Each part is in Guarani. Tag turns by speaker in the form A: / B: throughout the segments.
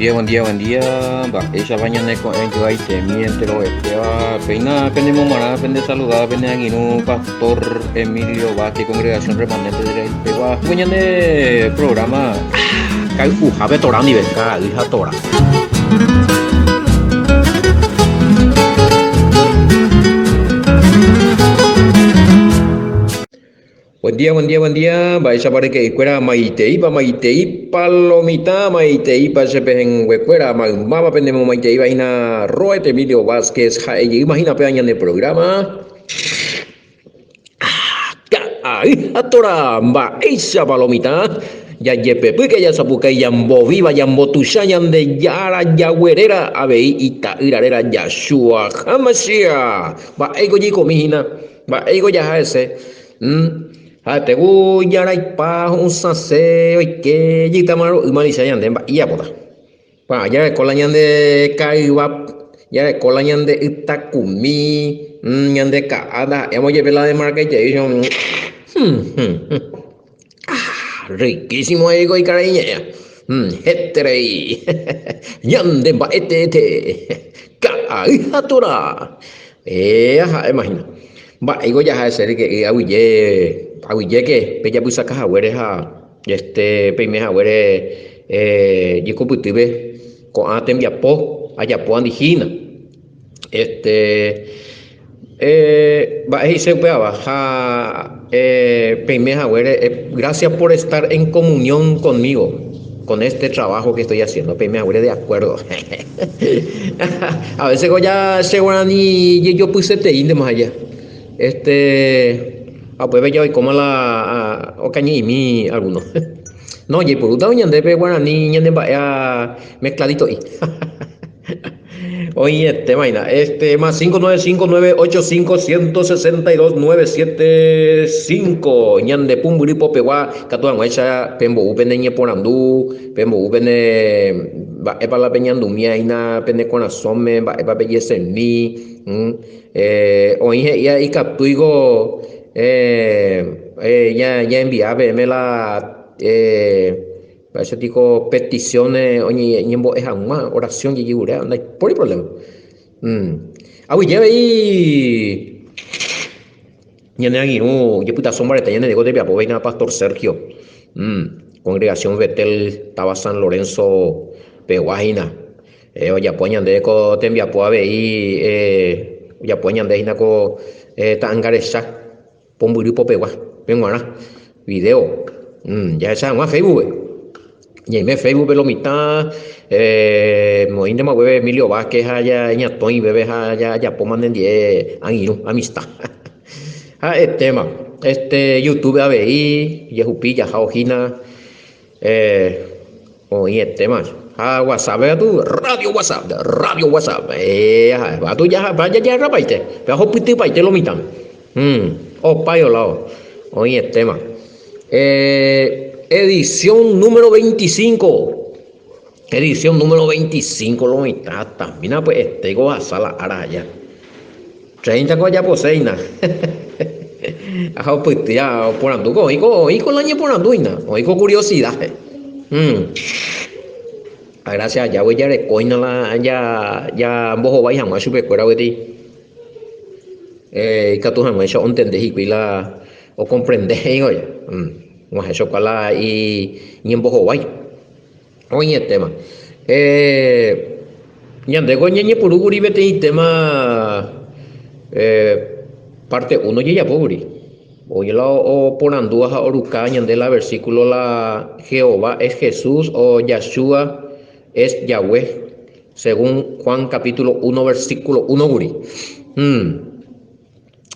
A: Buen día, buen día, buen día. Mba'éichapa ñane ko'ẽ joaitemi enterovetéva. Péina penemomarã, pende saludada, pene angirũ Pastor Emilio Vázquez, Congregación Remanente de Israel-pegua. Ko ñane programa kay'uhápe Torá ndive, ka'ay ha Torá. Buen día, buen día, buen día. Mba'éichapa reke'ykuéra maiteípa, maiteípa lo mitã, maiteípa che pehẽnguekuéra, maymáva penemomaiteíva hína Roet Emilio Vázquez ha'e jeýma hína péva ñane programa. Ka'ay ha tora, mba'éichapa lo mitã, jajepepýke jasapukái jambovíva, jambotuicha Ñandejára jagueréra, avei ita'ýra réra Yahshua HaMashiach. Mba'éiko jaikomi hína. Mba'éiko jaha hese? Ha'ete ku jaraipa ho'ysãse oike jytáma ro'ýma licha ñande mba'e ijapóta. Pa jareko la ñande ka'yva, jareko la ñande ytakumi, ñande ka'a ndaha'émo jepe la demarkaitei Riquísimo he'i ko ikarai ñe'ẽ. Heterei. Ñande mba'e teete. Ka'ay ha tora. Éa ha'éma hína. Mba'éiko jaha hese ryke'y aguyje, aguyjéke pejapysaka haguére ha este peime haguére jekopytýpe ko'ã tembiapo ajapóandi hína. Este mba'e he'ise upéva ha peime haguére gracias por estar en comunión conmigo con este trabajo que estoy haciendo peime haguére de acuerdo a veces ko ja che guarani jejopyseteíntema aja este ha upépe ja oikóma la okañy'imi alguno no jaipurúta ñande pe guarani ñane mba'éva mezcladito'i. Oĩetéma hína. Este, más 5 9 5 9 8 5 162 9 7 5. Ñande pumbyry popegua katu hag̃uáicha pembo'u pene ñeporandu, pembo'u pene mba'épa la peñandumía hína pene korasõme, mba'épa pejesemi. Eh, oĩ he'íva ikatúiko eh, eh, ñaenvia peẽme la eh, Mba'éicha piko peticiones oñembo'e hag̃ua oración jejegurea, ndaipóri problema. Aguyje avei ñane angirũ jepytaso mbarete ñane reko tembiapo véina Pastor Sergio, congregación Betel táva San Lorenzo pegua hína. Ojapo ñande ko tembiapo avei ojapo ñande hína ko ta'anga recha. Pombyry popegua peg̃uarã video jahecha hag̃ua Facebook-pe. Ñaime Facebook-pe lo mitã oĩntema guéve Emilio Vázquez ha ñatõi peve ha jajapóma nendive angirũ, amista. Ha'etéma este YouTube avei jehupi jahávo hína oĩetéma. Ha WhatsApp-pe katu radio WhatsApp, radio WhatsApp. Katu jajagarrapaite, péva hopytypaite lo mitãme. Opa ioláo, oĩetéma. Edición número 25. Edición número 25 lo mitã tamina pues estéko ohasa la ára aja. 30 ko ajaposéina. Ha opyty oporandu ko oĩko oĩko la ñeporandúina, oĩko curiosidad. Ha gracias a Yahweh jarekóina la ja mbohovái hag̃ua chupekuéra gueteri. Ikatu hag̃uáicha ontende hikuái la okomprende he'íva og̃uahẽ chokua la iñembohovái. Oĩetéma. Ñandéko ñañepyrũ kuri peteĩ téma párte uno ojejapo kuri. Oĩ la oporandúva ha oruka ñande la versíkulo la Jehová es Jesús o Yahshua es Yahweh. Según Juan capítulo 1 versículo 1 kuri. Hmm.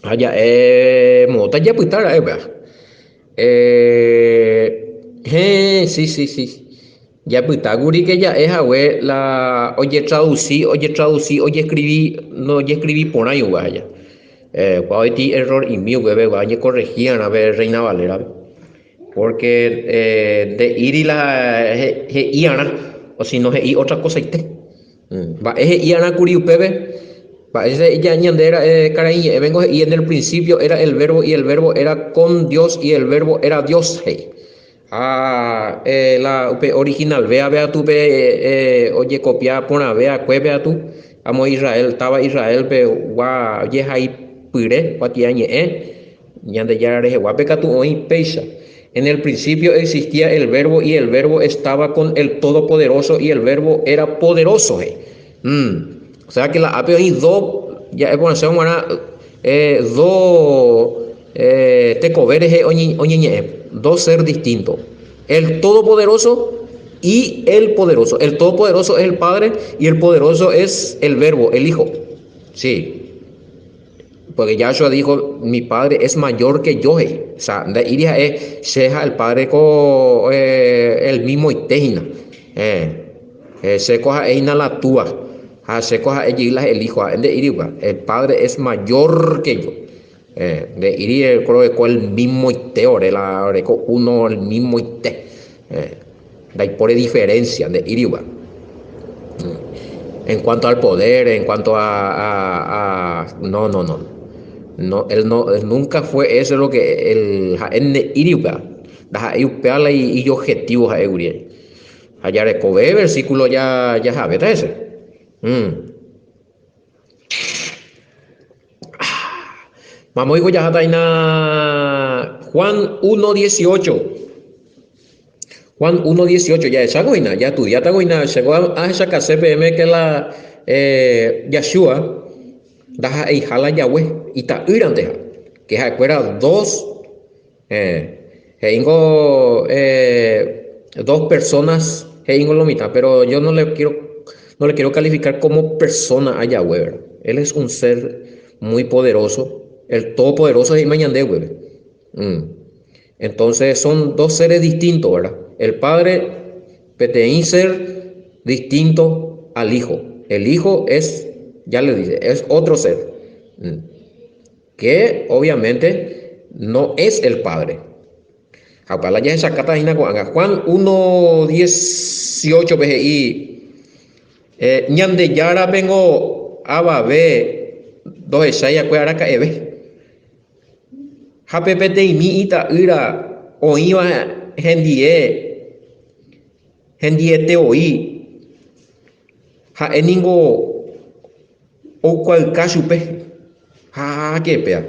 A: Ha ja'e moõta japyta ra'e upéva. Eh, héẽ, sí, sí, sí. Japyta kuri ke ja'e hague la ojetraduci, ojetraduci, ojeskrivi, ndojescrivi porãi upéva aja. Eh, upéva oĩti error'imi upépe upéva oñekorrehi va'erã pe Reina Valera-pe. Pórke nde'íri la he'i'arã, osino he'i ótra kosaite. Mba'e he'i'arã kuri upépe? Mba'éicha he'i ñande ra'e karai ñe'ẽme he'i en el principio era el verbo y el verbo era con Dios y el verbo era Dios he'i. Ha la upe originalvéape atu pe ojekopia porãveakuépe atu, amo Israel, táva Israel-pegua ojehaipyre kuatiañe'ẽ Ñandejára reheguápe katu oĩ péicha, En el principio existía el Verbo y el Verbo estaba con el Todopoderoso y el Verbo era poderoso, he'i. Mm. O sea que la ápe oĩ do, ja'e porãse g̃uarã, eh, do eh, tekove rehe oñeñe'ẽ, do ser distinto. El Todopoderoso y el Poderoso. El Todopoderoso es el Padre y el Poderoso es el Verbo, el Hijo. Sí. Porque Yahshua dijo, mi Padre es mayor que yo, he'i. O sea, nde'íri ha'e che ha el Padre ko eh, el mismo ite hína. Eh, eh, che ko ha'e hína la Túa, ha che ko ha'e jey la el Hijo, ha'e nde'íri upéva. El Padre es mayor que yo. Eh, nde'íri ko el mismo ite ore la oreko uno el mismo ite. Eh, ndaipóri diferencia, nde'íri upéva. En cuanto al poder, en cuanto a, a, a no, no, no. No, él no, él nunca fue eso lo que él ha'e nde'íri upéva. Ndaha'éi upéva la ijobjetivo ha'e gurie. Ha jarekove versículo ja jahavéta hese. Mm. Mamóiko jaháta hína Juan 1.18. Juan 1.18, jahecháko hína, jaestudiátako hína, chéko ahechakase peẽme ke la eh, Yahshua ndaha'eiha la Yahweh, ita'ýranteha, ke ha'ekuéra dos eh, he'íngo eh, dos personas he'íngo lo mitã, pero yo no le quiero, no le quiero calificar como persona a Yahweh, ¿verdad? Él es un ser muy poderoso, el todopoderoso he'íma ñandéguipe. Mm. Entonces son dos seres distintos, ¿verdad? El Padre peteĩ ser distinto al Hijo. El Hijo es, ya le dice, es otro ser. Mm. Que obviamente no es el Padre. Ha upéva la jahechakáta hína ko'ág̃a. Juan 1.18 pe he'i, eh, Ñandejárapengo avave ndohechái akue araka'eve. Ha pe peteĩmi ita'ýra oĩva hendie, hendiete voi, ha'e ningo Oikuaauka chupe. Ha ke péa.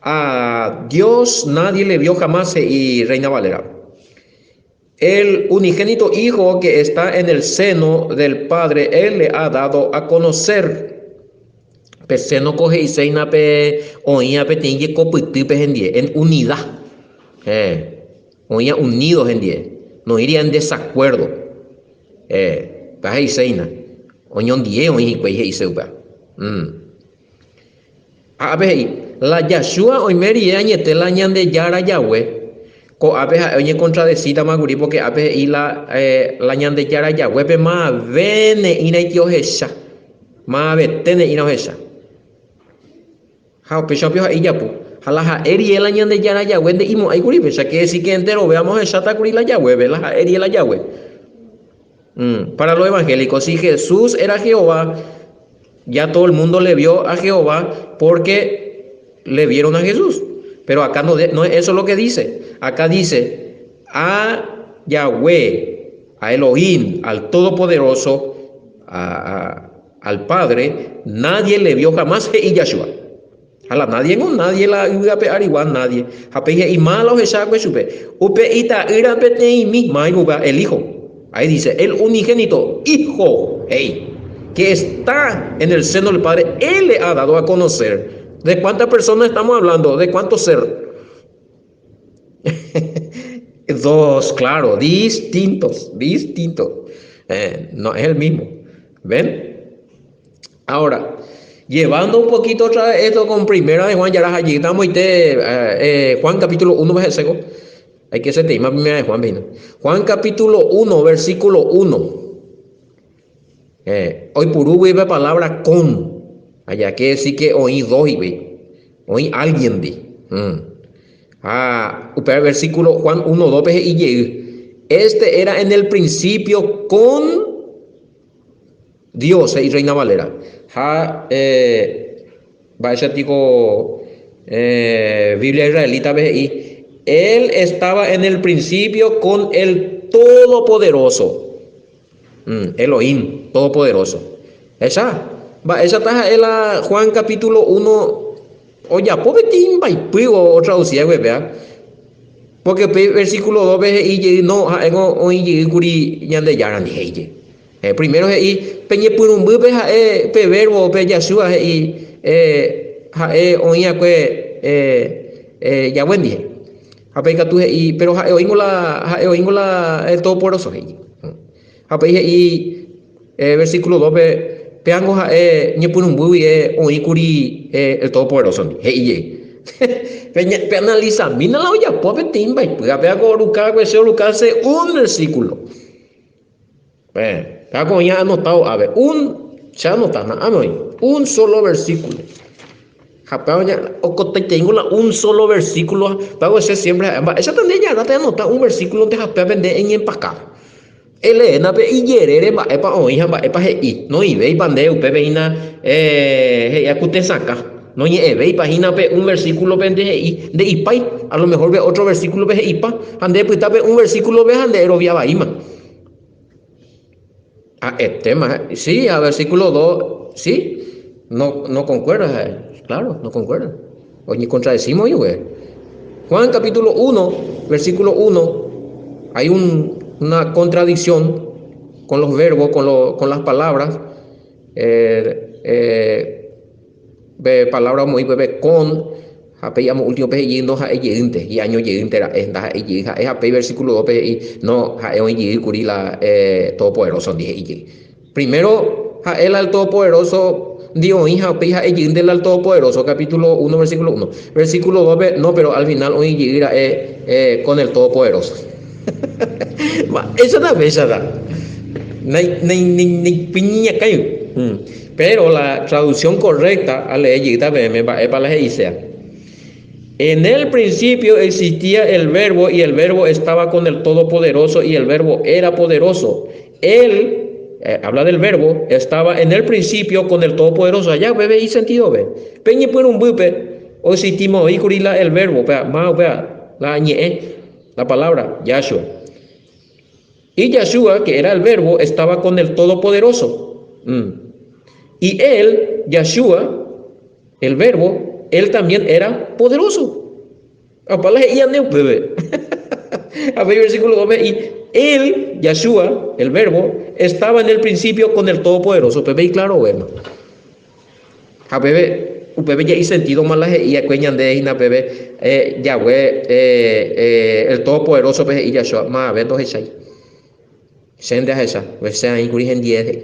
A: A Dios nadie le vio jamás, he'i Reina Valera. El unigénito Hijo que está en el seno del Padre, él le ha dado a conocer. Pe seno ko he'iséina pe oĩva peteĩ jekopytýpe hendie, en unida. Eh, oĩva unido hendie, noĩri en desacuerdo. Eh, péva he'iséina. Oñondie oĩ hikuái he'ise upéva. Mm. Ha ápe he'i, la Yahshua oime rire añete la Ñandejára Yahweh, ko'ápe ha'e oñekontradesítama kuri pórke ápe he'i la, eh, la Ñandejára Yahweh-pe mave ne'ĩraiti ohecha, mavete ne'ĩra ohecha. Ha upéicha opi ha'e ijapu. Ha la ha'e rie la Ñandejára Yahweh nde'imo'ãi kuri péicha, quiere decir que enterovévamo ohecháta kuri la Yahweh-pe, la ha'e rie la Yahweh. Mm. Para los evangélicos, si Jesús era Jehová, ya todo el mundo le vio a Jehová porque le vieron a Jesús. Pero acá no, no es eso lo que dice. Acá dice, a Yahweh, a Elohim, al Todopoderoso, a, a, al Padre, nadie le vio jamás he'i Yahshua. Ha la nadie ngo, nadie la yvy ape arigua, nadie. Ha pe he'i máva la ohecha va'ekue chupe. Upe ita'ýra peteĩmi, máva upéva, el Hijo. Ahí dice, el unigénito Hijo, he'i, que está en el seno del Padre, él le ha dado a conocer. ¿De cuántas personas estamos hablando? ¿De cuánto ser? Dos, claro, distintos, distintos. Eh, no es el mismo. ¿Ven? Ahora, llevando un poquito otra vez esto con primera de Juan, ya allí estamos eh, eh, Juan capítulo 1, versículo. Hay que ser tema primera de Juan, vino. Juan capítulo 1, versículo 1. Eh, oipurúgui pe palabra con, allá quiere decir que oĩ dos ive, oĩ alguien ndi. Mm. Ha upe versículo Juan 1, 2 pe he'i jey, Este era en el principio con Dios, he'i Reina Valera. Ha eh, mba'éicha piko eh, Biblia israelita-pe he'i. Él estaba en el principio con el Todopoderoso. Mm, Elohim, Todopoderoso. Esa, mba'éichata ha'e la Juan capítulo 1 ojapo peteĩ mbaipy otraducía gueve, porque pe versículo 2 pe he'i jey no, ha'éngo oĩ jey kuri Ñandejárandi he'i jey. Eh, primero he'i pe ñepyrũmbýpe ha'e pe verbo pe Yahshua he'i eh, ha'e oĩakue eh, eh, Yahweh ndive. Ha pe ikatu he'i, pero ha'e oĩngo la, ha'e oĩngo la el Todopoderoso he'i. Ha upéi he'i eh, versículo 2 pe, péango ha'e ñepyrũmby guive oĩkuri eh, el Todopoderoso ndi, he'i jey. Pe, pe analizamína la ojapo peteĩ mbaipy, ha péako oruka che orukase un versículo. Eh, péako oĩ anotado ápe, un, che anota, na'áme oĩ, un solo versículo. Ha péva okotaiteíngo la un solo versículo, péva che siempre ha'e, mba'éichata nde ejaráta eanota un versículonte ha pévape nde eñempaka. Eleéna pe ijerére mba'épa oĩ ha mba'épa he'i. Noĩvéipa nde upépe hína he'íva ku tesakã. Noñe'ẽvéipa hína pe un versículopente he'i nde'ipái, a lo mejor pe otro versículope he'ipa, ha nde epyta pe un versículope ha nde erovia vaíma. Ha'etéma, sí, ha versículo 2, sí, no, no concuerda, claro, no concuerda. Oñecontradecimos oĩ guéve. Juan capítulo 1, versículo 1, hay un, una contradicción con los verbos, con, lo, con las palabras. Eh, eh, pe palabra omoĩ upépe con, ha pe amo último pe he'i no ha'e jeýnte, hi'año jeýnte ra'e, ndaha'éi jey ha'e, ha pe versículo 2 pe he'i no, ha'e oĩ jey kuri la eh, Todopoderoso ndi he'i jey. Primero ha'e la el Todopoderoso ndi oĩ ha upéi ha'e jeýnte la el Todopoderoso, capítulo 1, versículo 1. Versículo 2 pe, no, pero al final oĩ jey ra'e eh, con el Todopoderoso. Mba'éichata péichata? Naipiñiñakãi. Pero la traducción correcta alee jeýta peẽme mba'épa la he'iséa. En el principio existía el verbo y el verbo estaba con el Todopoderoso y el verbo era poderoso. Él, eh, habla del verbo, estaba en el principio con el Todopoderoso. Allá upépe he'i sentido pe. Pe ñepyrũmbýpe oexistíma oĩ kuri la el verbo, upéva, máva upéva, la ñe'ẽ, la palabra, Yahshua. Y Yahshua, que era el verbo, estaba con el Todopoderoso. Mm. Y él, Yahshua, el verbo, él también era poderoso. Apa la he'i ande upépe. Ha pe versículo 2 he'i, él, Yahshua, el verbo, estaba en el principio con el Todopoderoso. Upépe iclaro véma. Ha upépe, upépe ja'i sentido ma la he'i va'ekue ñande hína upépe Yahweh el Todopoderoso pe he'i Yahshua, mavave ndohechái. Chénte ahecha, che aĩ kuri hendie he'i.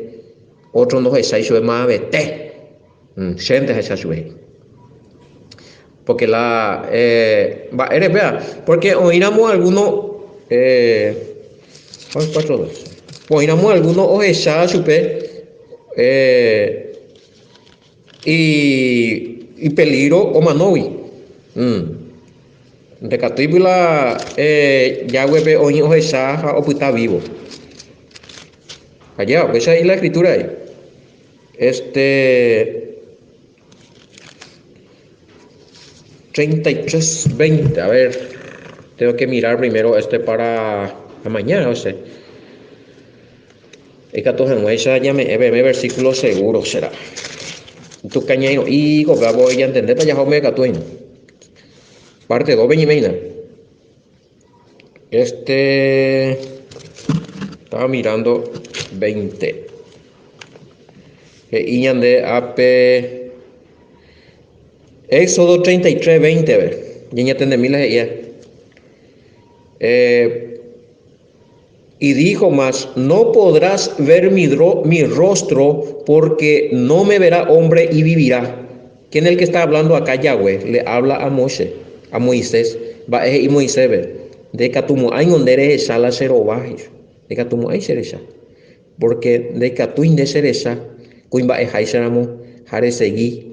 A: Ótro ndohechái chupe mavavete. Chénte ahecha chupe he'i. Porque la mba'ére péva, porque oĩramo alguno oĩramo alguno ohecha chupe ipeligro omanógui. Ndekatúigui la Yahweh-pe oĩ ohecha ha opyta vivo. Ajépa upéicha he'i la escritura he'i. Este 33, 20. A ver, tengo que mirar primero este para mañana, o sea. Ikatu hag̃uáicha ñame'ẽ peẽme versículo seguro será. Tukañairũ'i ko péva voi ñantendéta jaha mbeguekatu hína. Parte 2 pe ñe'ẽ hína. Este estaba mirando 20. He'i ñande ápe Éxodo 33, 20 pe. Ñañatendemi la he'íva. Eh, y dijo más, no podrás ver mi, mi rostro porque no me verá hombre y vivirá. ¿Quién es el que está hablando acá? Yahweh. Le habla a Moshe, a Moisés. Mba'e he'i Moisés-pe, Ndaikatumo'ãingo nde rehecha la che rova, he'i. Ndaikatumo'ãi che recha. Porque ndaikatúi nde che recha kuimba'eháicha ramo ha resegi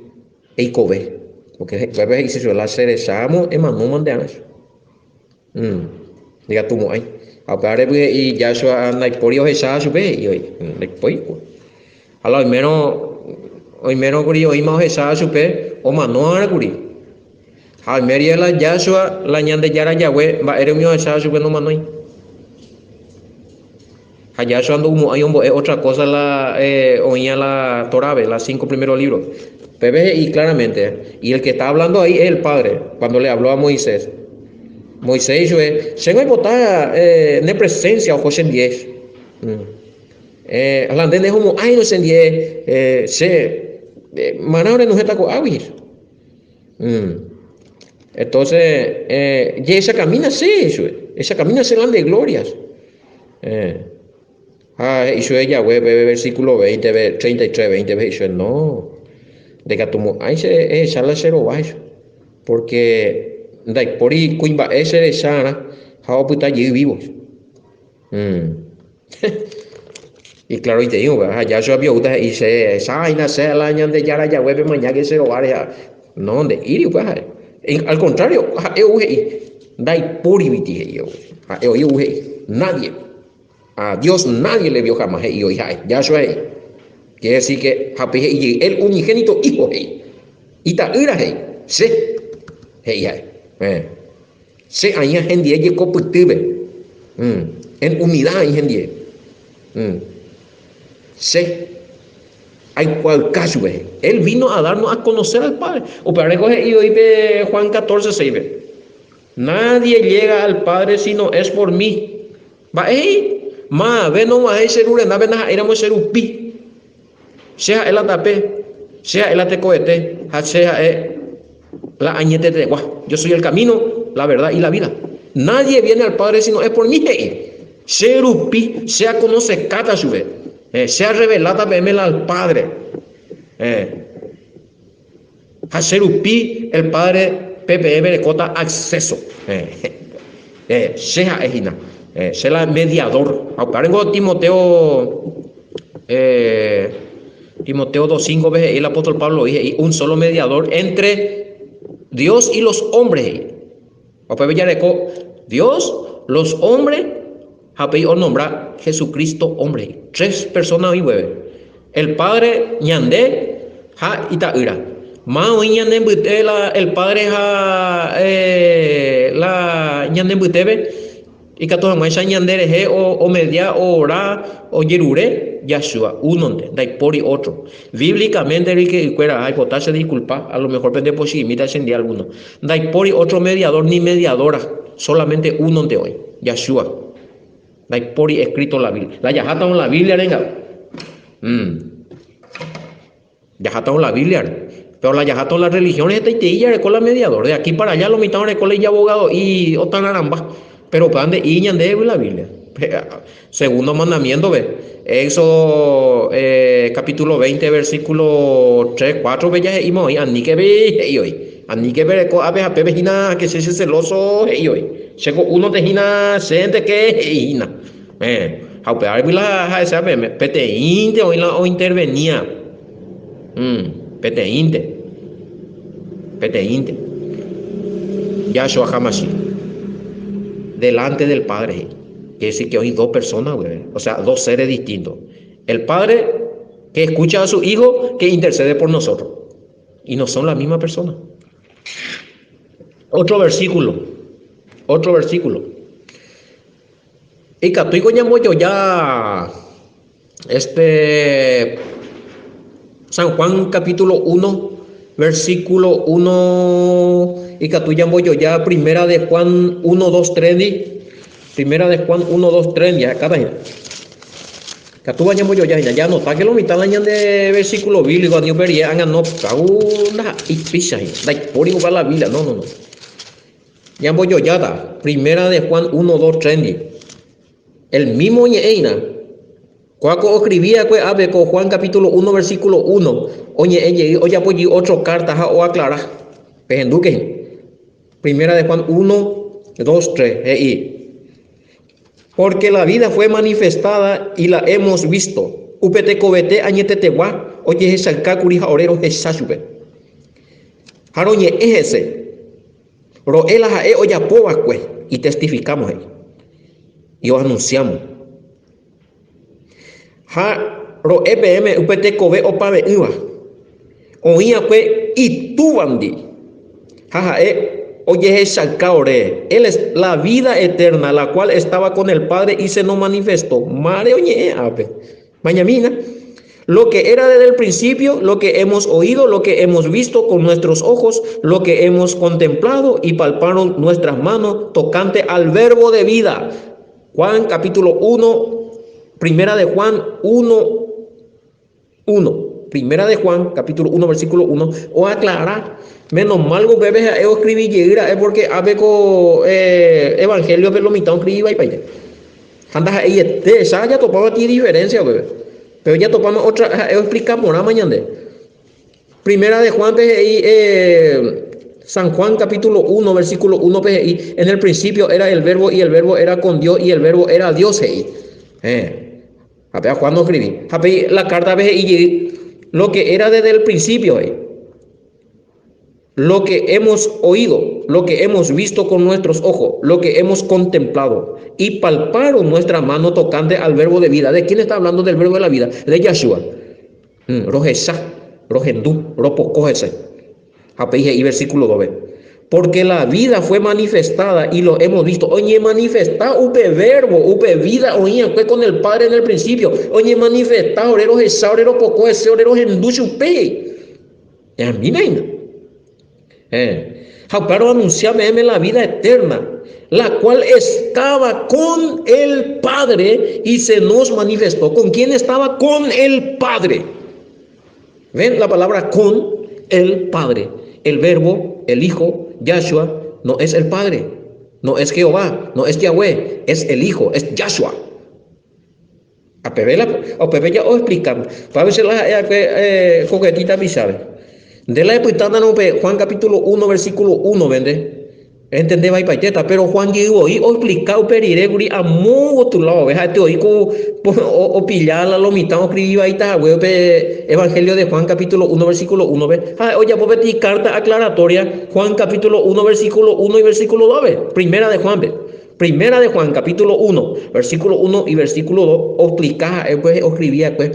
A: eikove. Porque upépe he'ise chupe, la che recháramo emanóma nde arã. Ndaikatumo'ãi. Ha upévare py he'i Joshua ndaipóri ohecháva chupe he'i voi. Ndaipóri kuri. Ha la oimérõ oimérõ kuri oĩma ohecháva chupe omano va'erã kuri. Ha oime la Yahshua la Ñandejára Yahweh, mba'ére umi ohecháva chupe nomanói? Ha Yahshua ndo'umo'ãi ombo'e otra cosa la oĩva la Torápe, la cinco primeros libros. Pépe he'i claramente, y el que está hablando ahí es el Padre, cuando le habló a Moisés. Moisés he'i chupe, Chéngo aipota ne presencia oho chendie. La nde ndehomo'ãirõ chendie, che marã orenuhẽta ko'águi. Entonces, jehechakamína che, he'i chupe, ehechakamína che la nde gloria. Ha he'i chupe Yahweh pe versículo 20-pe, 33, 20-pe he'i chupe, no, ndaikatumo'ãi che ehecha la che rova, he'i chupe, porque ndaipóri kuimba'e che recharã ha opyta jey vivo. Iclaroiteĩ upéva, ha Yahshua oúta he'i che, echáina che la Ñandejára Yahweh pemañáke che rováre ha no, nde'íri upéva ha'e. Al contrario, ha'e ou he'i, ndaipóriviti he'i ou. Ha'e oĩ ou he'i, nadie. A Dios nadie le vio jamás he'i oĩ ha'e. Yahshua he'i. Quiere decir que ha upéi he'i jey, el unigénito hijo he'i. Ita'ýra he'i, che he'i ha'e. Che aĩ hendie jekopytýpe. En unidad aĩ hendie. Che aikuaauka chupe. Él vino a darnos a conocer al Padre. Upévare ko he'i oĩ pe Juan 14, 6-pe. Nadie llega al Padre sino es por mí. Mba'e he'i? Mave nog̃uahẽi che Ru rendápe ndaha'éiramo che rupi. Che ha'e la tape, che ha'e la tekovete ha che ha'e la añetetegua. Yo soy el camino, la verdad y la vida. Nadie viene al Padre sino es por mí, he'i. Che rupi che akonosekáta chupe. Che arreveláta peẽme la al Padre. Ha che rupi el Padre pe peẽ perekóta acceso. Che ha'e hína. Che la mediador. Ha upévare ningo Timoteo, Timoteo 2.5-pe he'i el apóstol Pablo voi he'i un solo mediador entre Dios y los hombres he'i. Ha upépe jareko Dios, los hombres ha upéi onombra Jesucristo hombre he'i. Tres personas oĩ guéve. El Padre ñande ha ita'ýra. Ma oĩ ñande mbyte la el Padre ha la ñande mbytépe ikatu hag̃uáicha ñande rehe omedia, oora, ojerure Yahshua, únonte, ndaipóri ótro. Bíblicamente ryke'ykuéra, aipota che disculpa, a lo mejor pende pochy'imíta chendive alguno. Ndaipóri ótro mediador ni mediadora, solamente únonte oĩ, Yahshua. Ndaipóri escrito la Biblia. La jahátarõ la Biblia renga'u. Mm. Jahátarõ la Biblia re. Pero la jahátarõ la religión re hetaitei jareko la mediador. De aquí para allá lo mitã oreko la ijabogado'i otararamba. Pero upéva nde'íri ñandéve la Biblia. Segundo mandamiento pe. Éxodo eh, capítulo 20 versículo 3, 4 pe jahe'íma oĩ aníke pe he'i oĩ. Aníke pereko ápe ha pépe hína que che che celoso he'i oĩ. Chéko únote hína chénte ke he'i hína. Eh, ha upévare la ha'eséva peẽme, peteĩnte oĩ la ointervenía. Mm, peteĩnte. Peteĩnte. Yahshua HaMashiach. Delante del Padre he'i. Quiere decir que oĩ dos personas, güey. O sea, dos seres distintos. El Padre que escucha a su Hijo que intercede por nosotros. Y no son la misma persona. Otro versículo. Otro versículo. Ikatúiko ñambojoja este San Juan capítulo 1, versículo 1, ikatu ñambojoja primera de Juan 1, 2, 3 ndi. Primera de Juan 1, 2, 3 ndi, akáta hína. Ikatúva ñambojoja hína, ya anota que lo mitã la ñande versículo bíblico ani upe rire ág̃a no kau ndaha'éi péicha hína, ndaipóri upéva la Biblia, no, no, no. Ñambojojáta, Primera de Juan 1, 2, 3 ndi. El mismo oñe'ẽ hína. Kóa ko oescribi va'ekue ápe ko Juan capítulo 1 versículo 1, oñe'ẽ jey, ojapo jey otro carta ha oaclara. Pehendúke hína. Primera de Juan 1, 2, 3, he'i, Porque la vida fue manifestada y la hemos visto. Upe tekovete añetetegua ojehechaukákuri ha ore rohecha chupe. Ha roñe'ẽ hese. Ro'e la ha'e ojapo va'ekue y testificamos he'i. Y oanunciamos. Ha ro'e peẽme upe tekove opave'ỹva oĩ va'ekue Itúvandi ha ha'e. Ojehechauka ore. Él es la vida eterna, la cual estaba con el Padre y se nos manifestó. Mare oñe'ẽ ápe. Mañamína. Lo que era desde el principio, lo que hemos oído, lo que hemos visto con nuestros ojos, lo que hemos contemplado y palparon nuestras manos tocante al verbo de vida. Juan capítulo 1, primera de Juan 1, 1. Primera de Juan, capítulo 1, versículo 1, oaclara, menos mal upépe ha'e oescribi jey ra'e porque ápe ko evangelio-pe lo mitã oescribi vaipaite. Ha ndaha'eiete, cha jatopáva ti diferencia upépe. Pero jatopáma otra ha'e oexplica porãma ñande. Primera de Juan-pe he'i San Juan capítulo 1, versículo 1-pe he'i, en el principio era el verbo y el verbo era con Dios y el verbo era Dios he'i. Ha péva Juan oskrivi. Ha pe la kártape he'i jey, Lo que era desde el principio, he'i, lo que hemos oído, lo que hemos visto con nuestros ojos, lo que hemos contemplado y palparon nuestra mano tocante al verbo de vida. ¿De quién está hablando del verbo de la vida? De Yahshua. Rohecha, rohendu, ropoko hese. Ha péi he'i versículo 2-pe, Porque la vida fue manifestada y lo hemos visto. Oñemanifesta upe Verbo, upe vida oĩ'akue con el Padre en el principio. Oñemanifesta ore rohecha, ore ropoko hese, ore rohendu chupe. Ñamína hína. Eh. Ha upéva roanuncia peẽme la vida eterna, la cual estaba con el Padre y se nos manifestó. ¿Con quién estaba? Con el Padre. Ven la palabra con el Padre. El Verbo, el Hijo, Yahshua, no es el Padre, no es Jehová, no es Yahweh, es el Hijo, es Yahshua. Apeve la, opeve ya oexplica. Pa veces la ha'e akue eh, coquetita pisabe. Nde la epytátarõ pe Juan capítulo 1 versículo 1 vende. Entende vaipaitéta, péro Juan jey voi oexplika upe rire kuri amo gotulao-ve, ha'ete voi ku opilla la lo mitã oskrivi vaíta hague upe Evangelio de Juan capítulo 1 versículo 1-pe, ha'e ojapo peteĩ carta aclaratoria Juan capítulo 1 versículo 1 y versículo 2-pe, primera de Juan-pe. Primera de Juan capítulo 1 versículo 1 y versículo 2 oexplika ha'e upe oskrivi va'ekue.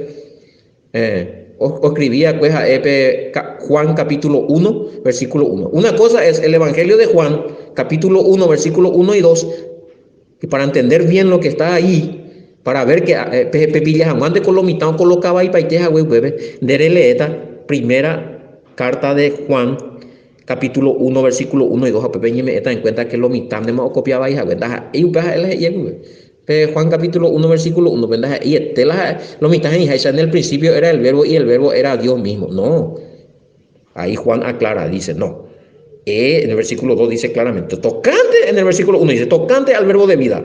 A: Oescribí va'ekue ha'e pe Juan capítulo 1, versículo 1. Una cosa es el Evangelio de Juan, capítulo 1, versículo 1 y 2, y para entender bien lo que está ahí, para ver que pe pepilla hag̃ua nde ko lo mitã okoloka vaipaite hague upépe, nde releéta primera carta de Juan, capítulo 1, versículo 1 y 2, ha upépe eñeme'ẽta en cuenta que lo mitã ndéma okopia vai hague, ndaha'éi upe ha'e la he'i hague. Pe Juan capítulo 1 versículo 1 pe ndaha'eiete la ha'e, lo mitã he'iháicha en el principio era el verbo y el verbo era Dios mismo. No. Ahí Juan aclara, dice, no. Eh, en el versículo 2 dice claramente, tocante, en el versículo 1 dice, tocante al verbo de vida.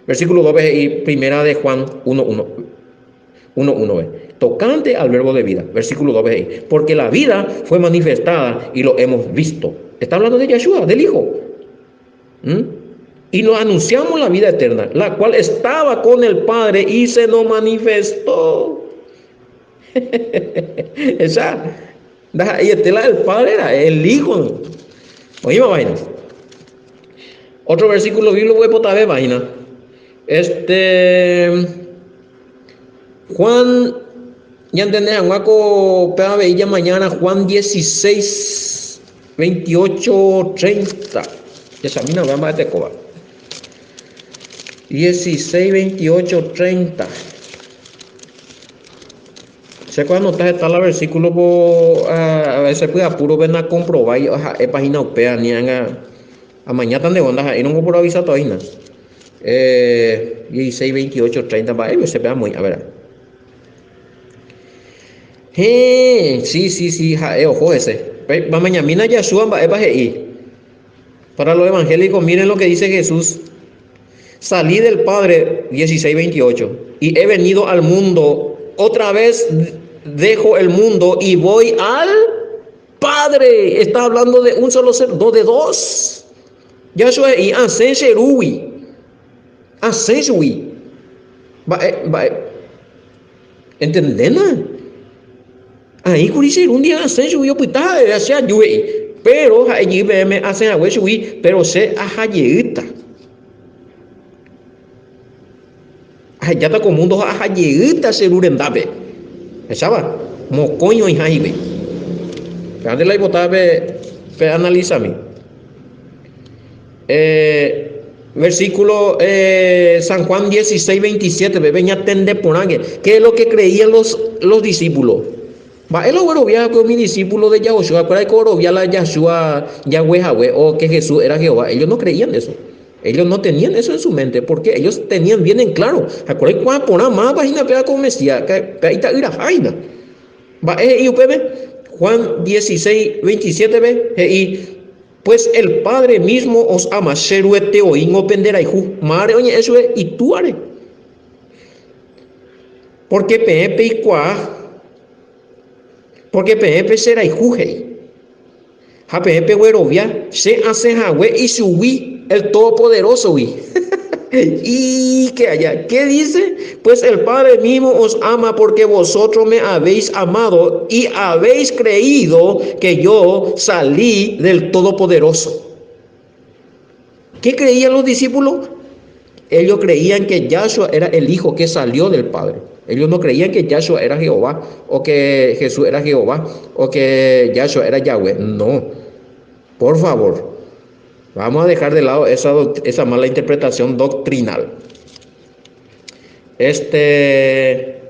A: Versículo 2 y primera de Juan 1, 1. 1, 1, Tocante al verbo de vida. Versículo 2, porque la vida fue manifestada y lo hemos visto. Está hablando de Yeshua, del Hijo. ¿Mm? Y nos anunciamos la vida eterna, la cual estaba con el Padre y se nos manifestó. Esa, ndaha'eiete la del Padre era el Hijo. Oĩma vaina. Otro versículo bíblico oipotave vaina. Este Juan ñantende hag̃ua ko pe avei jamañára Juan 16 28 30. Jachamína upéva mba'etekóva. 16 28 30. Che ko anota heta la versículo po a veces py'apúrope nakomprovái ha'épa hína upéva ni ág̃a amañáta nde onda ha'érõ ko poroavisátava hína. Eh, 16, 28, 30, mba'égui che pe amoĩ, a ver. Héẽ, sí, sí, sí, ha'e oho hese. Mamañamína Yahshua mba'épa he'i. Para los evangélicos, miren lo que dice Jesús. Salí del Padre, 16, 28, y he venido al mundo. Otra vez dejo el mundo y voy al Padre. Está hablando de un solo ser, no de dos. Yahshua he'i, Asẽ che Rúgui. Asẽ chugui. Mba'e, mba'e. Entendéna? Aĩ kuri che Ru ndive asẽ chugui opyta ha'e che aju he'i. Péro ha'e jey peẽme asẽ hague chugui, péro che aha jeýta. Ahejáta ko múndo ha aha jeýta che Ru rendápe. Hecháva? Mokõi oĩha hikuái. Péva nde la aipota pe, pe analizami. Eh, versículo eh, San Juan 16, 27, pe peñatende porãke. ¿Qué es lo que creían los, los discípulos? Mba'e la oguerovia va'ekue umi discípulo de Yahoshua? Kuéra oiko orovia la Yahshua Yahweh hague o que Jesús era Jehová. Ellos no creían eso. Ellos no tenían eso en su mente, porque ellos tenían bien en claro. Ha kuéra oikuaa porã mávapa hína péva ko Mesías, péva ita'yraha hína. Mba'e he'i upépe? Juan 16, 27-pe he'i, Pues el Padre mismo os ama, che Ruete oĩngo penderayhu. Mávare oñe'ẽ chupe? Itúare. Porque peẽ peikuaa, porque peẽ pecherayhu, he'i. Ha peẽ peguerovia che asẽ hague ichugui, el Todopoderósogui. Y qué allá, ¿qué dice? Pues el Padre mismo os ama porque vosotros me habéis amado y habéis creído que yo salí del Todopoderoso. ¿Qué creían los discípulos? Ellos creían que Yahshua era el Hijo que salió del Padre. Ellos no creían que Yahshua era Jehová o que Jesús era Jehová o que Yahshua era Yahweh. No. Por favor, vamos a dejar de lado esa, esa mala interpretación doctrinal. Este.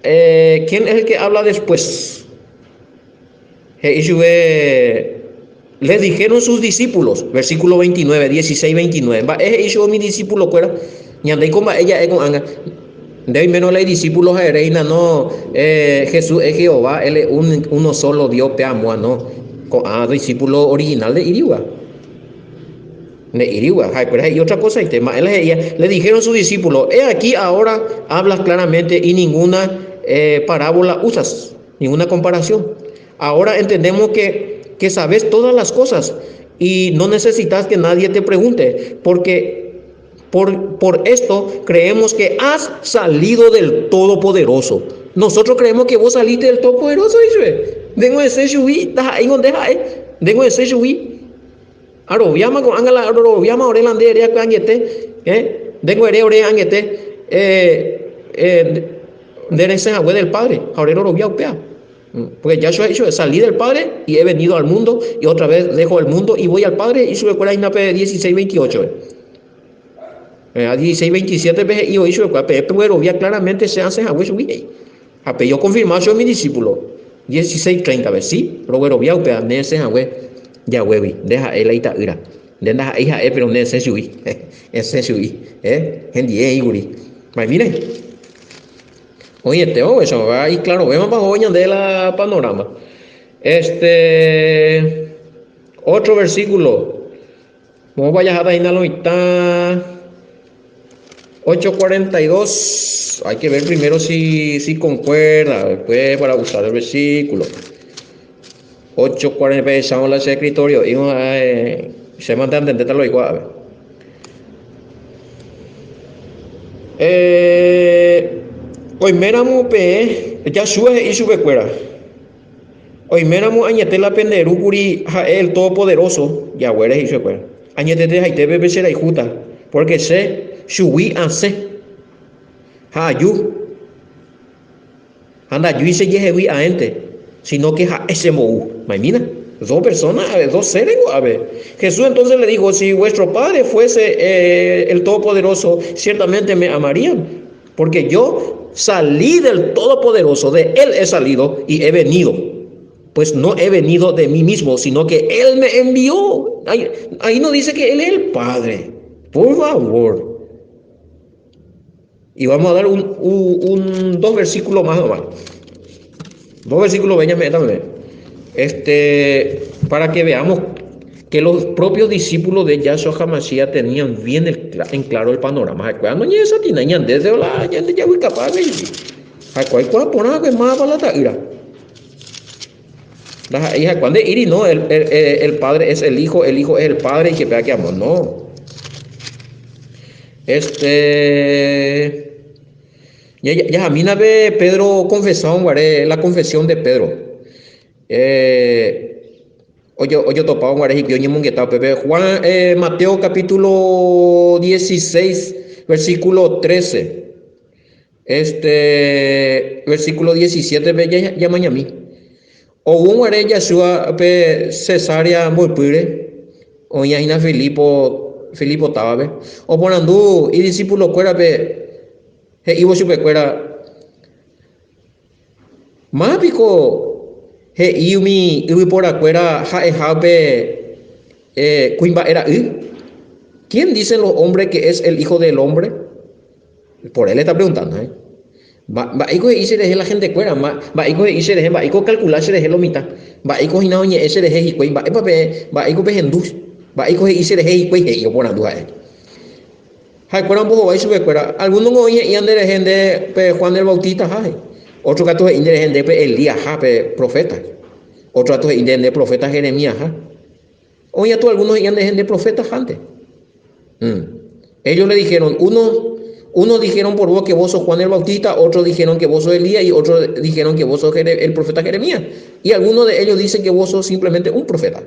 A: Eh, ¿Quién es el que habla después? He'i chupe, Le dijeron sus discípulos, versículo 29, 16, 29. Mba'e he'i chupe umi discípulo-kuéra? Ñande ko mba'e ja'e ko'ág̃a. Nde oimérõ la idiscípulo ha'e reina, no, eh, Jesús es Jehová, él es un, uno solo Dios, pe amóa, no. Ko'ã discípulo original nde'íriva. Nde'íriva. Ha'ekuéra he'i otra cosa-ite. Mba'e la he'íva? Le dijeron sus discípulos, he aquí ahora hablas claramente y ninguna eh, parábola usas. Ninguna comparación. Ahora entendemos que, que sabes todas las cosas y no necesitas que nadie te pregunte, porque por, por esto creemos que has salido del Todopoderoso. Nosotros creemos que vos saliste del Todopoderoso, dice. Ndéngo esẽ chugui, ndaha'éingo nde ha'e. Ndéngo esẽ chugui. Aroviáma ko'ág̃a la roroviáma ore la nde ere akue angete, eh, ndéngo ere ore angete, eh, eh, nde resẽ hague del Padre, ha ore rorovia upéva. Porque Yahshua he'i chupe, salí del Padre y he venido al mundo, y otra vez dejo el mundo y voy al Padre, he'i chupekuéra hína pe 16, 28-pe. Eh, a 16, 27-pe he'i voi chupekuéra, peẽ peguerovia claramente che asẽ hague chugui, he'i. Ha pe okonfirma chupe umi disípulo, 16, 30-pe, Si, roguerovia upéva, ne esẽ hague Yahweh-gui, nde ha'e la ita'ýra. Nde ndaha'éi ha'e, péro ne esẽ chugui. Esẽ chugui. Eh, hendie he'i kuri. Mba'emíre? Oĩetéva ohecha, iklarovémapa ohóvo ñande la panorama. Este, otro versículo. Moõpa jaháta hína lo mitã 8:42. Hay que ver primero si, si concuerda, después para usar el versículo. 8:40 pehechávo la che escritorio, eh, che mante antendéta lo oikuaa. Eh, oiméramo peẽ, Yahshua he'i chupekuéra. Oiméramo añete la pende Ru kuri ha'e el Todopoderoso, Yahweh he'i chupekuéra, añetete haitépe pe che rayhúta, pórke che chugui asẽ ha aju, ha ndajúi chejehegui aénte, sino ke ha'e chembou. Maimína, dos personas, dos seres ko'ápe. Jesús entonces le dijo, si vuestro Padre fuese eh, el Todopoderoso, ciertamente me amarían, Porque yo salí del Todopoderoso, de Él he salido y he venido. Pues no he venido de mí mismo, sino que Él me envió. Ahí, ahí no dice que Él es el Padre. Por favor. Y vamos a dar un, un, un dos versículos más nomás. Dos versículos, véñame también. Este, para que veamos que los propios discípulos de Yahshua HaMashiach tenían bien el, en claro el panorama. Ha'ekuéra noñedesatinái ñandéve la ñande jaguykapa avei. Ha'ekuéra oikuaa porã va'ekue mávapa la ta'ýra. Ndaha'éi ha'ekuéra nde'íri no, el, el, el padre es el hijo, el hijo es el padre y que pea que amor. No. Este. Jahamína pe Pedro okonfesárõ guare, la confesión de Pedro. Eh, ojotopárõ guare hikuái oñemongeta upépe. Juan, eh, Mateo capítulo 16, versículo 13. Este, versículo 17 pe jamañami. Ou guare Yahshua pe Cesarea mboypýre, oĩva hína Filipo, Filipo távape, oporandu idisípulokuérape he'ívo chupekuéra, Máva piko he'i umi yvyporakuéra ha'eha upe kuimba'e ra'y? ¿Quién dicen los hombres que es el Hijo del Hombre? Por él está preguntando, eh? Mba'éiko he'i cherehe la gentekuéra? Mba'éiko he'i cherehe? Mba'éiko okalkula cherehe lo mitã? Mba'éiko hína oñe'ẽ cherehe hikuái? Mba'épa pe, mba'éiko pehendu? Mba'éiko he'i cherehe hikuái? He'i oporandu ha'e. Ha'ekuéra ombohovái chupekuéra, Algúnongo oĩ he'íva nderehe nde pe Juan el Bautistaha, he'i. Ótro katu he'i nderehe nde pe Elíasha, pe proféta. Ótro katu he'i nde nde proféta Jeremíasha. Oĩ katu algúno he'íva nderehe nde profetahánte. Mm. Ellos le dijeron, uno, unos dijeron por vos que vos sos Juan el Bautista, otros dijeron que vos sos Elías y otros dijeron que vos sos el profeta Jeremías. Y algunos de ellos dicen que vos sos simplemente un profeta.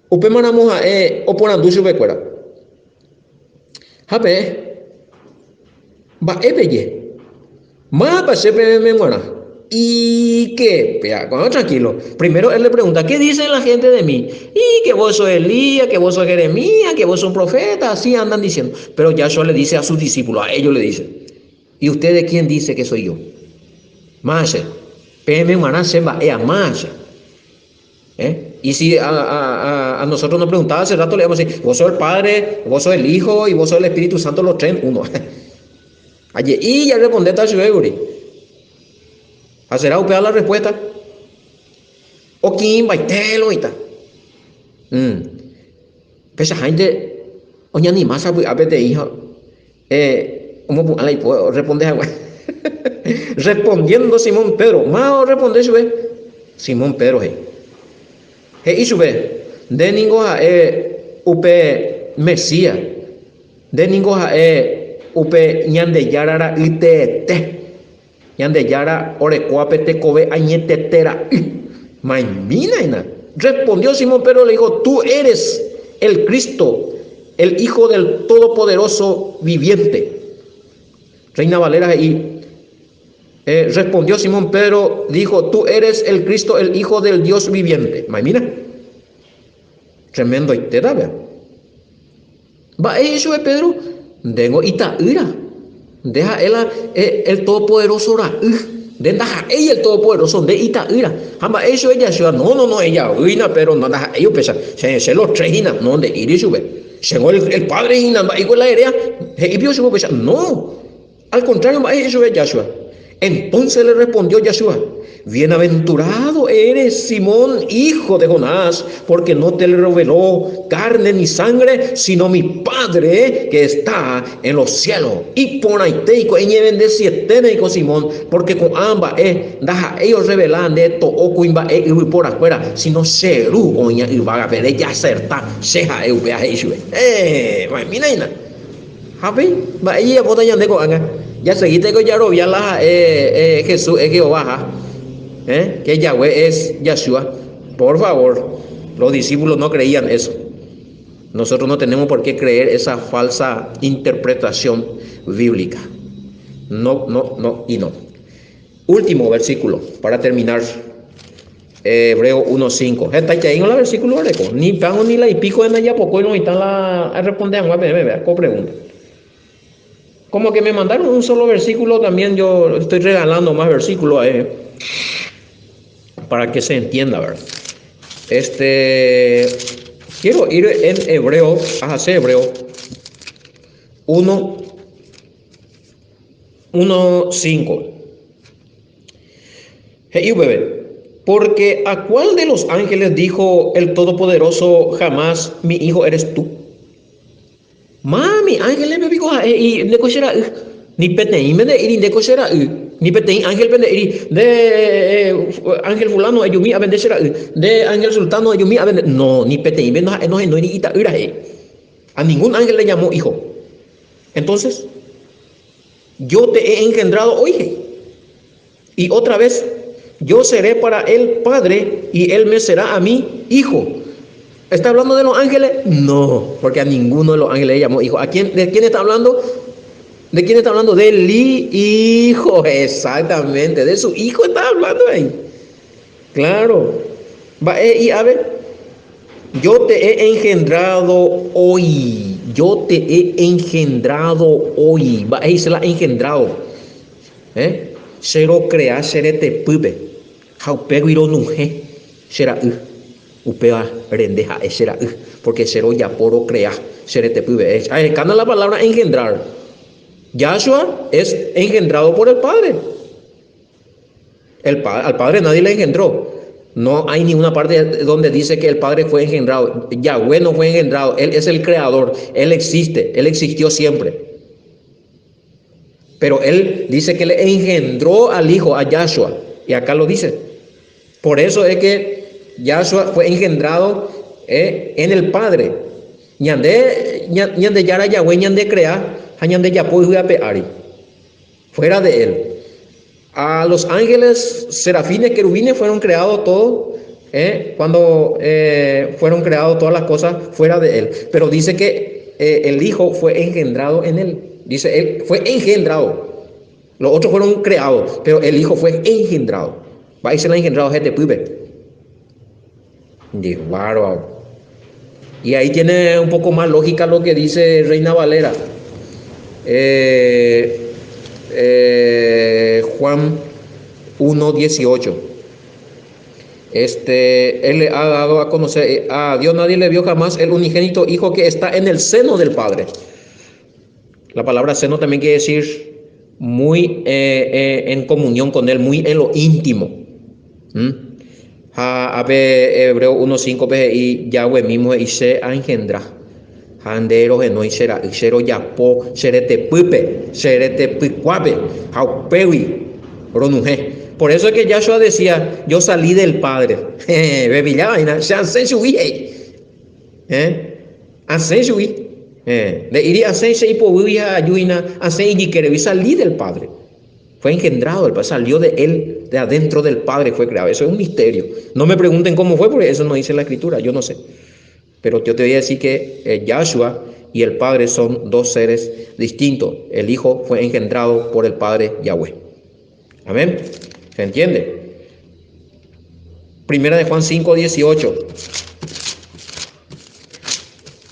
A: Upémaramo ha'e oporandu chupekuéra, Ha peẽ, mba'e peje? Mávapa che peẽme g̃uarã? Y que, péa, ko'ág̃a tranquilo. Primero él le pregunta, ¿qué dicen la gente de mí? Y que vos sos Elías, que vos sos Jeremías, que vos sos un profeta, así andan diciendo. Pero Yahshua le dice a sus discípulos, a ellos le dice, ¿y ustedes quién dice que soy yo? Máva che, peẽme g̃uarã che mba'e amáva che. ¿Eh? Y si a, a, a, nosotros nos preguntaba hace rato, le íbamos a decir, vos sos el Padre, vos sos el Hijo y vos sos el Espíritu Santo, los tres en uno. Aje'i ya respondéta chupe kuri. Ha será upéva la respuesta? Okiĩmbaite lo oĩta. Mm. Pechaháinte oñanima sapy'a peteĩ ha eh, omopu'ã la ipo orresponde hag̃ua. Respondiendo Simón Pedro, máva orresponde chupe? Simón Pedro he'i. He'i chupe, nde ningo ha'e upe Mesías. Nde ningo ha'e upe Ñandejára ra'y teete, Ñandejára orekóva pe tekove añetete ra'y. Maimína hína. Respondió Simón Pedro le dijo, Tú eres el Cristo, el Hijo del Todopoderoso viviente. Reina Valera he'i, eh, respondió Simón Pedro, dijo, Tú eres el Cristo, el Hijo del Dios viviente. Maimína. Tremendo vea. Mba'e he'i chupe Pedro? Ndéngo ita'ýra. Nde ha'e la el Todopoderoso ra'y. Nde ndaha'éi el Todopoderoso, nde ita'ýra. Ha mba'e he'i chupe Yahshua? No, no, no, ejavýina Pedro, no, ndaha'éi upéicha. Che, che los tres hína. No, nde'íri chupe. Chéngo el, el Padre hína, mba'éiko la eréa? He'i pio chupe upéicha. No. Al contrario, mba'e he'i chupe Yahshua? Entonces le respondió Yahshua, Bienaventurado eres, Simón, hijo de Jonás, porque no te reveló carne ni sangre, sino mi Padre que está en los cielos. Iporãitéiko, eñevendesieténeiko, Simón, porque ko'ã mba'e ndaha'éi orrevela nde to'o kuimba'e yvyporakuéra, sino che Ru oĩva yvágape. Rejaserta, che ha'e upéva, he'i chupe. Héẽ, mba'emína hína. Ha upéi, mba'e jajapóta ñande ko'ág̃a? Jasegíteko jarovia la ha'e Jesús es Jehová ha eh, que Yahweh es Yahshua. Por favor, los discípulos no creían eso. Nosotros no tenemos por qué creer esa falsa interpretación bíblica. No, no, no y no. Último versículo para terminar. Hebreo 1.5. Hetaiteíngo la versículo oreko. Ni pango ni la ipico de ndajapokói oĩta la arresponde hag̃ua peẽme, vea, ko pregunta. Como que me mandaron un solo versículo, también yo estoy regalando más versículos ahí, para que se entienda, ¿verdad? Este, quiero ir en Hebreo, ajase Hebreo 1, 1, 5. He'i upépe, Porque a cuál de los ángeles dijo el Todopoderoso jamás, mi hijo eres tú? Mámi ángelespe piko ha'e he'i, Ndéko che ra'y. Ni peteĩme nde'íri, Ndéko che ra'y. Ni peteĩ ángelpe nde'íri, Nde ángel fulano ejumi ave nde che ra'y. Nde ángel sultano ejumi ave nde. No, ni peteĩme ha'e nohenóiri ita'ýra he'i. A ningún ángel le llamó hijo. Entonces, yo te he engendrado hoy, he'i. Y otra vez, yo seré para él padre y él me será a mí hijo. ¿Está hablando de los ángeles? No, porque a ninguno de los ángeles le llamó hijo. ¿A quién, ¿De quién está hablando? ¿De quién está hablando? Del hijo, exactamente, de su hijo está hablando ahí. Claro. Mba'e he'i ave? Yo te he engendrado hoy. Yo te he engendrado hoy. Mba'e he'ise la engendrado? Eh? Che rocrea che retepýpe ha upégui ronuhẽ che ra'y. Upéva rende ha'e che ra'y, porque che rojapo rocrea che retepýpe. Ahekána la palabra engendrar. Yahshua es engendrado por el Padre. El, al Padre nadie le engendró. No hay ninguna parte donde dice que el Padre fue engendrado. Yahweh no fue engendrado. Él es el creador. Él existe. Él existió siempre. Pero él dice que le engendró al Hijo, a Yahshua. Y acá lo dice. Por eso es que Yahshua fue engendrado eh, en el Padre. Ñande, Ñandejára Yahweh ñande crea ha ñande japo yvy ape ári. Fuera de él. A los ángeles, serafines, querubines fueron creados todos, eh, cuando eh, fueron creados todas las cosas fuera de él. Pero dice que eh, el Hijo fue engendrado en él. Dice, él fue engendrado. Los otros fueron creados, pero el Hijo fue engendrado. Va a irse la engendrado gente pibe. Bárbaro. Y ahí tiene un poco más lógica lo que dice Reina Valera. Eh, eh, Juan 1.18. Este, él le ha dado a conocer, eh, a Dios nadie le vio jamás el unigénito Hijo que está en el seno del Padre. La palabra seno también quiere decir muy en comunión con Él, muy en lo íntimo. ¿Mm? Ha ápe Hebreo 1.5 pe he'i Yahweh mismo he'i che aengendra ha nde rohenói che ra'y, che rojapo che retepýpe, che retepykuápe ha upégui ronuhẽ. Por eso es que Yahshua decía, yo salí del Padre. Pepilla vaina, che asẽ chugui he'i. Eh? Asẽ chugui. Eh, nde'íri asẽ che ipoguýgui ha aju hína asẽ ijykéregui, salí del Padre. Fue engendrado del Padre, salió de él, de adentro del Padre fue creado. Eso es un misterio. No me pregunten cómo fue, porque eso no dice la Escritura, yo no sé. Pero yo te voy a decir que eh, Yahshua y el Padre son dos seres distintos. El Hijo fue engendrado por el Padre Yahweh. Amén. ¿Se entiende? Primera de Juan 5, 18.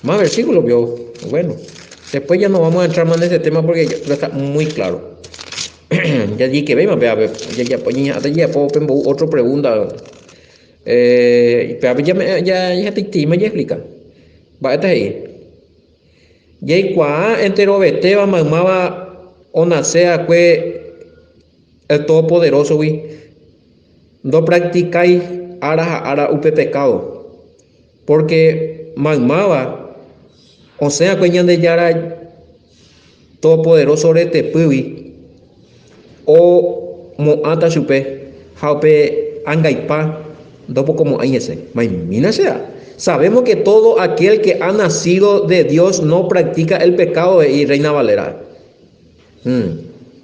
A: Más versículos, vio. Bueno, después ya no vamos a entrar más en ese tema porque ya está muy claro. Ya di que ve, ya ya ya ya otra pregunta. Eh, ya ya ya te ya explica. Mba'éta he'i? Jaikuaa enterovetéva maymáva onase akue el Todopoderósogui ndopracticái ára ha ára upe pekádo. Pórke maymáva osẽ va'ekue Ñandejára Todopoderóso retepýgui omo'ãta chupe ha upe angaipa ndopokomo'ãi hese. Maimína che ha. Sabemos que todo aquel que ha nacido de Dios no practica el pecado, he'i Reina Valera.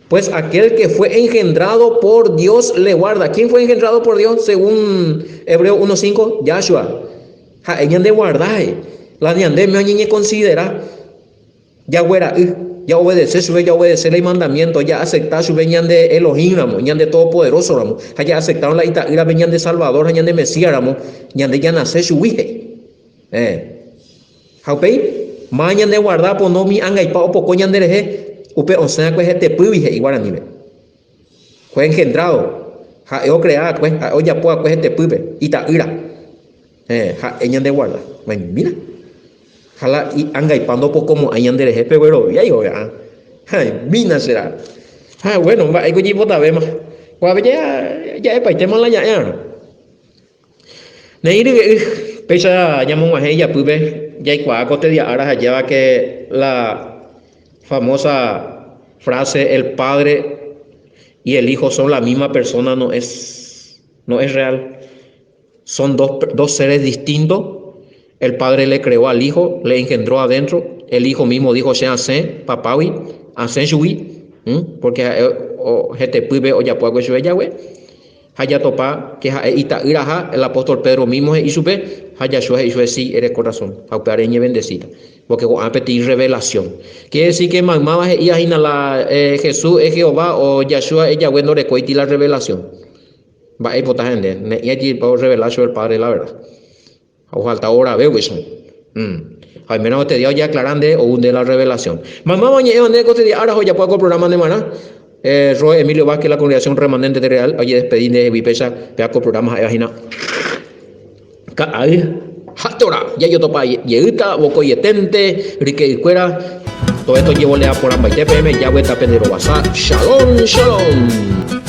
A: Pues aquel que fue engendrado por Dios le guarda. ¿Quién fue engendrado por Dios según Hebreo 1.5? Yahshua. Ha'e ñande guardaje. La ñande me oñeñeconsidera Yahweh ra'y. Ya obedece chupe, ya obedece la imandamiento, ya acepta chupe ñande Elohim ramo, ñande Todopoderoso ramo. Ha ya aceptaron la ita'ýrape ñande Salvador ha ñande Mesías ramo, ñande ya nace chugui he'i. Eh. Ha upéi, máva ñandeguarda pono umi angaipa opoko ñanderehe, upe osẽ va'ekue hetepýgui, he'i guaraníme. Fue engendrado, ha'e ocrea va'ekue, ha'e ojapo va'ekue hetepýpe, ita'ýra. Héẽ, ha'e ñandeguarda. Mira, ha la angaipa ndopokomo'ãi ñanderehe, pegueroviái ove'ã. Haimína che ra'y. Ha bueno, mba'éiko jaipotavéma. Ko'ápe ja'epaitéma la ña'ẽarõ. Ne'ĩry ve'ỹ, péicha ñamog̃uahẽ ijapýpe jaikuaa ko tedia ára ha'éva que la famosa frase el padre y el hijo son la misma persona no es, no es real. Son dos, dos seres distintos. El padre le creó al hijo, le engendró adentro. El hijo mismo dijo che asẽ papágui, asẽ chugui, porque ha'e hetepýpe ojapo va'ekue chupe Yahweh. Ha jatopa ke ha'e ita'ýraha, el apóstol Pedro mismo he'i chupe, ha Yahshua he'i chupe, Sí, ereko razón, ha upévare eñevendesíta, porque ko'ã peteĩ revelación. Quiere decir que maymáva he'íva hína la Jesús es Jehová o Yahshua es Yahweh ndorekóiti la revelación. Mba'e eipota hende? Ne'ĩra orrevela chupe el Padre la verdad. Ha ofalta orave upéicha. Ha oimérõ este día ojeaclara nde, ou nde la revelación. Maymáva oñe'ẽva ndéve ko este día ára ha ojapóva ko programa nde g̃uarã, Roy Emilio Vázquez, la Congregación Remanente de Real, ojedespedi ndehegui péicha péva ko programa ha'éva hína Ka'ay ha Torá. Jajotopa jeýta vokoieténte ryke'ykuéra, toéto ojevolea porãmbaite peẽme, Yahweh ta pende rovasa. Shalom, shalom.